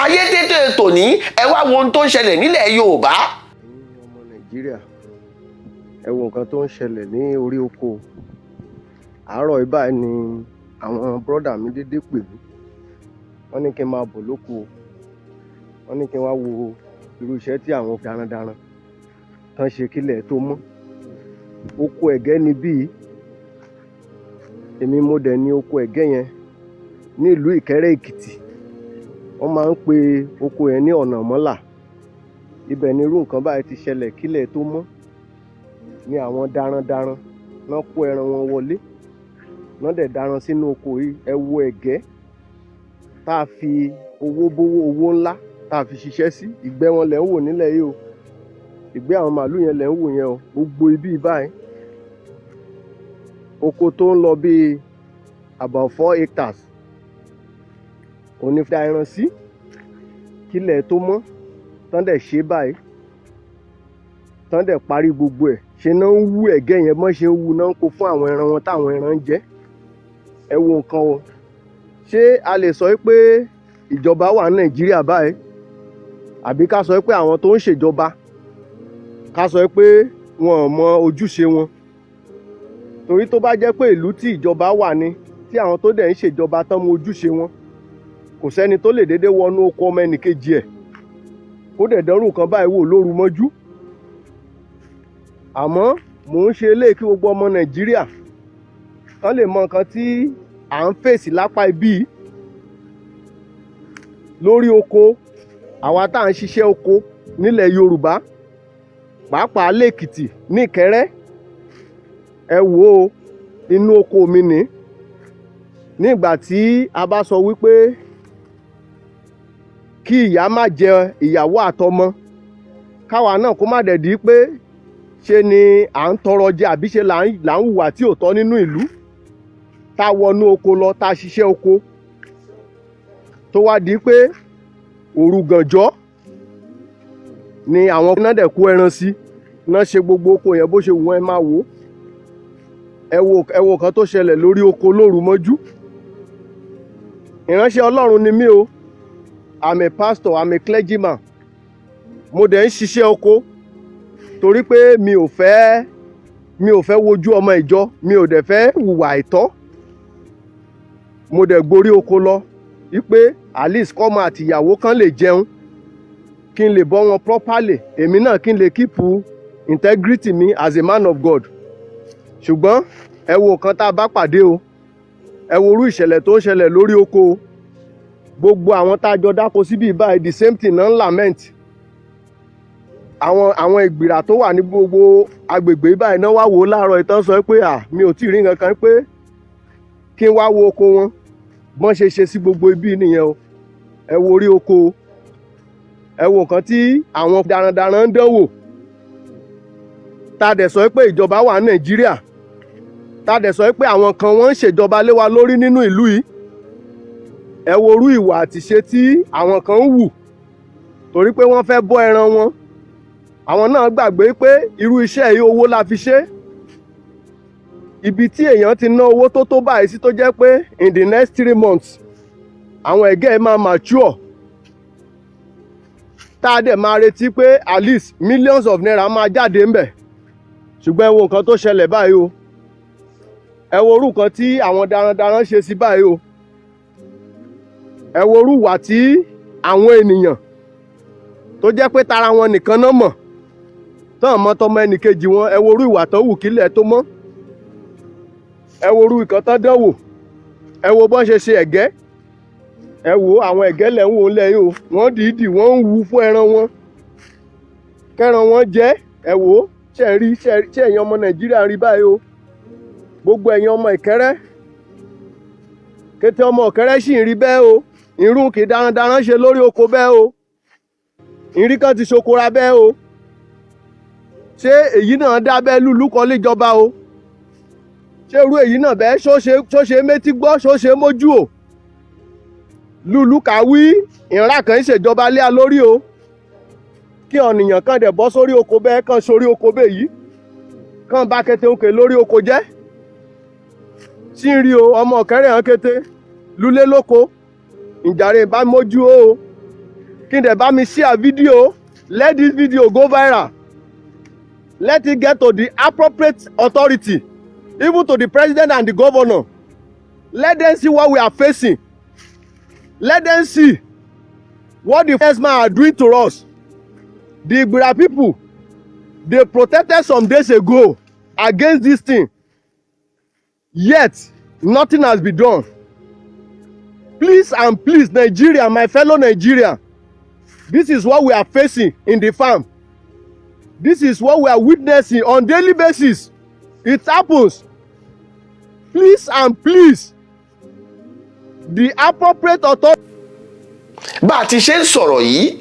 Ayé tètè tòní, ẹ wá wo ohun tó ń ṣẹlẹ̀ nílẹ̀ Yorùbá. Ẹ̀yin ọmọ Nàìjíríà, ẹ wo nǹkan tó ń ṣẹlẹ̀ ní orí oko. Àárọ̀ yìí báyìí ni àwọn brother mi dédé pè mí. Wọ́n ní kí n máa bọ̀ lóko. Wọ́n ní kí n wá wo irú iṣẹ́ tí àwọn darandaran tán ṣe kílẹ̀ tó mọ́. Oko ẹ̀gẹ́ ni bíi èmi mo dẹ̀ ní oko ẹ̀gẹ́ yẹn ní ìlú Ìkẹ́rẹ́ Èkìtì. Wọ́n máa ń pe oko yẹn ní Ọ̀nà Mọ́là. Ibẹ̀ ni irú nǹkan báyìí ti ṣẹlẹ̀ kílẹ̀ tó mọ́, ni àwọn darandaran náà kó ẹran wọn wọlé, náà dẹ̀ daran sínú oko yìí. Ẹ wo ẹ̀gẹ́ tá a fi owó bówó, owó ńlá tá a fi ṣiṣẹ́ sí. Ìgbẹ́ wọn lẹ̀ ń wò nílẹ̀ yìí o. Ìgbẹ́ àwọn màálù yẹn lẹ̀ ń wò yẹn o. Gbogbo ibí báyìí, oko tó ń lọ bíi about 4 hectares òní da ẹran sí kílẹ̀ tó mọ́, tán dẹ̀ ṣe báyìí, tán dẹ̀ parí gbogbo ẹ̀. Ṣe náà ń wú ẹ̀gẹ́ yẹn, bọ́n ṣe ń wú náà ń kó fún àwọn ẹran wọn táwọn ẹran ń jẹ. Ẹ wo nǹkan o. Ṣé a lè sọ pé ìjọba wà ní Nàìjíríà báyìí, àbí ká sọ pé àwọn tó ń ṣèjọba, ká sọ pé wọn ò mọ ojúṣe wọn? Torí tó bá jẹ́ pé ìlú tí ìjọba wà ní, tí àwọn tó dẹ̀ ń ṣèjọba tán mọ ojúṣe wọn, kò sẹ́ni tó lè déédéé wọnú oko ọmọ ẹnìkejì ẹ̀ kó dẹ̀ dánrù nǹkan báyìí wò lóru mọ́jú. Àmọ́ mò ń ṣe eléyìí kí gbogbo ọmọ Nàìjíríà kán lè mọ nǹkan tí à ń fèsì lápá ibí yìí lórí oko. Àwa tá à ń ṣiṣẹ́ oko nílẹ̀ Yorùbá, pàápàá lẹ́kìtì ní Ìkẹ́rẹ́, ẹ wò ó, inú oko mi ní. Nígbà tí a bá sọ wípé kí ìyá má jẹ ìyàwó àtọmọ, káwa náà kó má dẹ̀ di pé ṣe ni à ń tọrọ jẹ, àbí ṣe là ń hùwà tí ò tọ́ nínú ìlú, tá a wọnú oko lọ, tá a ṣiṣẹ́ oko, tó wá di pé òru gànjọ́ ni àwọn náà dẹ̀ kó ẹran sí, náà ṣe gbogbo oko yẹn bó ṣe wù wọ́n. Ẹ máa wò ó. Ẹ wo, ẹ wo nǹkan tó ṣẹlẹ̀ lórí oko lóru mọ́jú. Ìránṣẹ́ Ọlọ́run ni mí o. I'm a pastor, I'm a clergyman. Mo dẹ̀ ń ṣiṣẹ́ oko torí pé mi ò fẹ́ wojú ọmọ ìjọ, mi ò dẹ̀ fẹ́ hùwà àìtọ́. Mo dẹ̀ gborí oko lọ wípé at least kọ́mọ àtìyàwó kan lè jẹun, kí n lè bọ́ wọn properly, èmi náà kí n lè keep integrity mi as a man of God. Ṣùgbọ́n ẹ wo nǹkan tá a bá pàdé o. Ẹ wo irú ìṣẹ̀lẹ̀ tó ń ṣẹlẹ̀ lórí oko o. Gbogbo àwọn tá a jọ dáko síbí báyìí, the same thing náà ń lament. Àwọn ìgbìrà tó wà ní gbogbo agbègbè báyìí náà wá wò ó láàárọ̀ ìtàn, sọ pé à mi ò tí ì rí nǹkan kan pé kí n wá wo oko wọn, bọ́n ṣe ṣe sí gbogbo ibí nìyẹn o. Ẹ wo orí oko o. Ẹ wo nǹkan tí àwọn darandaran ń dánwò, tá a dẹ̀ sọ pé ìjọba wà ní Nàìjíríà, tá a dẹ̀ sọ pé àwọn kan wọ́n ń ṣèjọba lé wa lórí nínú ìlú yìí. Ẹ wo orú ìwà àtìṣe tí àwọn kan ń wù torí pé wọ́n fẹ́ bọ́ ẹran wọn. Àwọn náà gbàgbé pé irú iṣẹ́ yìí, owó la fi ṣe. Ibi tí èèyàn ti ná owó tó tó báyìí sí, tó jẹ́ pé in the next 3 months àwọn ẹ̀gẹ́ ẹ̀ máa mature, tá a dẹ̀ máa retí pé at least millions of naira máa jáde ńbẹ̀. Ṣùgbọ́n ẹ wo nǹkan tó ṣẹlẹ̀ báyìí o. Ẹ wo orú nǹkan tí àwọn darandaran ṣe sí báyìí o. Ẹ wo orú ìwà tí àwọn ènìyàn tó jẹ́ pé tara wọn nìkan náà mọ̀ tán mọ́ tọmọ ẹnìkejì wọn. Ẹ wo orú ìwà tó wù kílẹ̀ tó mọ́. Ẹ wo orú ìkan tán dánwò. Ẹ wo bọ́n ṣe ṣe ẹ̀gẹ́. Ẹ wo àwọn ẹ̀gẹ́ lẹ̀ ń wò ńlẹ̀ yìí o. Wọ́n dìídì wọ́n ń wu fún ẹran wọn, kẹ́ran wọn jẹ́. Ẹ wò ó. Ṣe ń rí? Ṣe ẹ̀yin ọmọ Nàìjíríà ń rí báyìí o? Gbogbo ẹ̀yin ọmọ Ìkẹ́rẹ́, kété ọmọ Ìkẹ́rẹ́ sì ń rí bẹ́ẹ̀ o. Irun kì í darandaran ṣe lórí oko bẹ́ẹ̀ o. Ìrí kan ti ṣokora bẹ́ẹ̀ o. Ṣé èyí náà dá bẹ́ẹ̀ lùlù kọ́ léjọba o? Ṣé irú èyí náà bẹ́ẹ̀ ṣó ṣe métí gbọ́, ṣó ṣe mójú o? Lùlù kàwí ìran kan ń ṣèjọba lé a lórí o, kí ọ̀nìyàn kan dẹ̀ bọ́ sórí oko bẹ́ẹ̀, kan sórí oko bẹ́ẹ̀ yìí, kàn bá kété òkè lórí oko jẹ́ sí ń rí o. Ọmọ ọ̀kẹ́rẹ́ hàn kété lulẹ̀ lóko ìjàre bá mójú o. Kí n dẹ̀ bá mi share video. Let this video go viral. Let it get to the appropriate authority, even to the president and the governor. Let them see what we are facing. Let them see what the herdsmen are doing to us. The Igbira people, they protested some days ago against this thing, yet nothing has been done. Please and please, Nigeria, my fellow Nigeria, this is what we are facing in the farm. This is what we are witnessing on daily basis. It happens. Please and please, the appropriate authority. Bá a ti ṣe ń sọ̀rọ̀ yìí,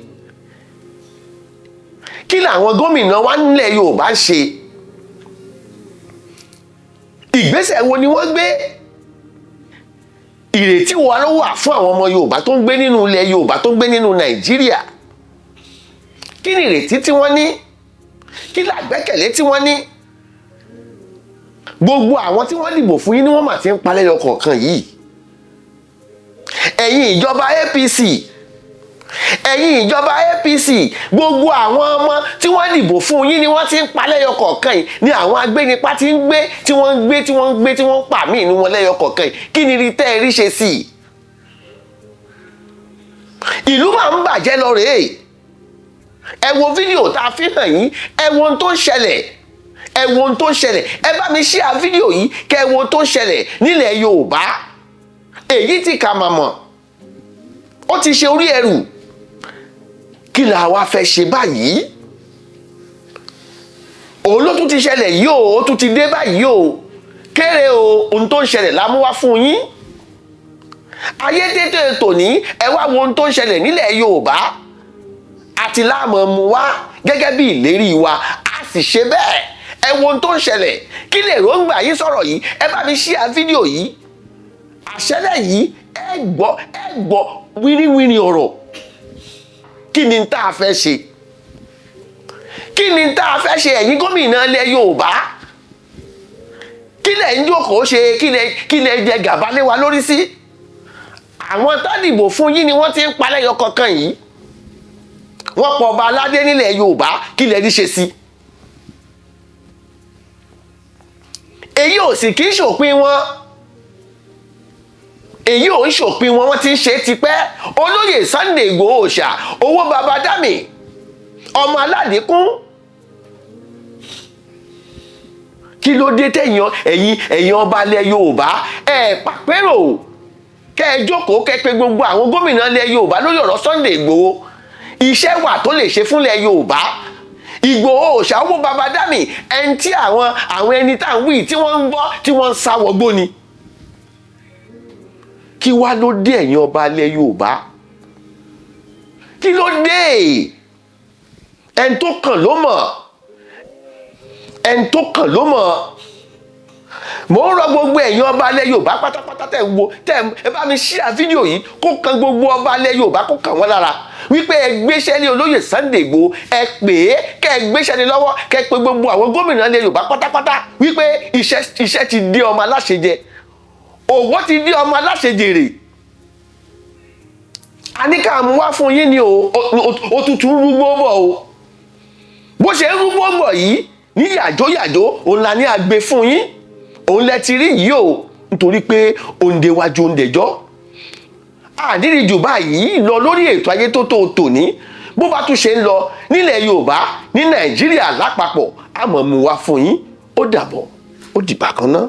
kí làwọn gómìnà wa nílẹ̀ Yorùbá ń ṣe? Ìgbésẹ̀ wo ni wọ́n gbé? Ìrètí wa ló wà fún àwọn ọmọ Yorùbá tó ń gbé nínú ilẹ̀ Yorùbá, tó ń gbé nínú Nàìjíríà? Kí ni ìrètí tí wọ́n ní? Kí làgbẹ́kẹ̀lé tí wọ́n ní? Gbogbo àwọn tí wọ́n dìbò fún yín ni wọ́n mà ti ń pa lẹ́yọ kọ̀ọ̀kan yìí. Ẹ̀yin ìjọba APC, ẹ̀yin ìjọba APC, gbogbo àwọn ọmọ tí wọ́n dìbò fún yín ni wọ́n ti ń pa lẹ́yọ kọ̀ọ̀kan yìí, ni àwọn agbénipa ti ń gbé, tí wọ́n ń gbé, tí wọ́n ń gbé, tí wọ́n ń pa míì ní wọn lẹ́yọ kọ̀ọ̀kan yìí. Kí ni rí tẹ́ ẹ rí ṣe sí i? Ìlú máa ń bàjẹ́ lọ rèé. Ẹ wo fídíò tá a fi hàn yín. Ẹ wo ohun tó ń ṣẹlẹ̀. Ẹ wo ohun tó ń ṣẹlẹ̀. Ẹ bá mi share fídíò yìí, kẹ́ ẹ wo ohun tó ń ṣẹlẹ̀ nílẹ̀ Yorùbá. Èyí tí kà mà mọ̀ ó ti ṣe orí ẹrù. Kí la wá fẹ́ ṣe báyìí? Òun ló tún ti ṣẹlẹ̀ yìí o. Ó tún ti dé báyìí o. Kéré o. Ohun tó ń ṣẹlẹ̀ la mú wá fún yín. Ayé tètè tòní, ẹ wá wo ohun tó ń ṣẹlẹ̀ nílẹ̀ Yorùbá. Àti láàmú mu wá gẹ́gẹ́ bí ìlérí wa, a sì ṣe bẹ́ẹ̀. Ẹ wo ohun tó ń ṣẹlẹ̀. Kí lè ròǹgbà yín sọ̀rọ̀ yìí? Ẹ bá mi share fídíò yìí. Àṣẹlẹ̀ yìí, ẹ gbọ́, ẹ gbọ́ wíríwíri ọ̀rọ̀. Kí ni tá a fẹ́ ṣe? Kí ni tá a fẹ́ ṣe? Ẹ̀yin gómìnà ilẹ̀ Yorùbá, kí lẹ̀ ń jókòó ṣe? Kí lẹ̀ jẹ gàba lé wa lórí sí? Àwọn tó dìbò fún yín ni wọ́n ti ń pa lẹ́yọ kọ̀ọ̀kan yìí. Wọ́n pọ̀ ọba aládé nílẹ̀ Yorùbá. Kí lẹ̀ rí ṣe sí? Èyí ò sì kí ń ṣòpin wọn. Èyí ò ń ṣòpin wọn. Wọ́n ti ń ṣe tipẹ́. Olóyè Sunday Igboho Òòṣà, owó baba dami, ọmọ aládìkún, kí ló dé tẹ̀yìn ẹ̀yin ọba ilẹ̀ Yorùbá ẹ̀ pàpérò, kẹ́ ẹ jókòó, kẹ́ ẹ pé gbogbo àwọn gómìnà ilẹ̀ Yorùbá lórí ọ̀rọ̀ Sunday Igboho? Iṣẹ́ wà tó lè ṣe fúnlẹ̀ Yorùbá. Ìgbòho Òòṣà, owó baba dami, ẹni tí àwọn ẹni tá à ń wí tí wọ́n ń gbọ́, tí wọ́n ń sá wọgbó ni. Kí wá ló dé, ẹ̀yin ọba ilẹ̀ Yorùbá? Kí ló dé? Ẹni tó kàn ló mọ̀. Ẹni tó kàn ló mọ̀. Mò ń rọ gbogbo ẹ̀yin ọba ilẹ̀ Yorùbá pátápátá tẹ̀ ń wo, tẹ̀ ẹ bá mi share fídíò yìí, kó kan gbogbo ọba ilẹ̀ Yorùbá, kó kàn wọ́n lára wípé ẹ gbéṣẹ́ ní olóyè Sunday Igboho. Ẹ pè é, kẹ́ ẹ gbéṣẹ́ ní lọ́wọ́, kẹ́ ẹ pè gbogbo àwọn gómìnà ilẹ̀ Yorùbá pátápátá wípé iṣẹ́ ti dé ọmọ aláṣẹ jẹ, òwò ti dé ọmọ aláṣẹ jèrè. A ní ká mú wá fún yín ni o. Òtútù ń rúgbó bọ̀ o. Bó ṣe ń rúgbó bọ̀ yìí ní yàjóyàjó, òun la ní àgbè fún yín. Òun lẹ ti rí yìí o, nítorí pé òǹdèwájú òǹdèjọ́ àdírí jù báyìí lọ lórí ètò ayé tó tó tòní. Bó bá tún ṣe ń lọ nílẹ̀ Yorùbá, ní Nàìjíríà lápapọ̀, àmọ́ mú wá fún yín. Ó dàbọ̀, ó dìgbà kan náà.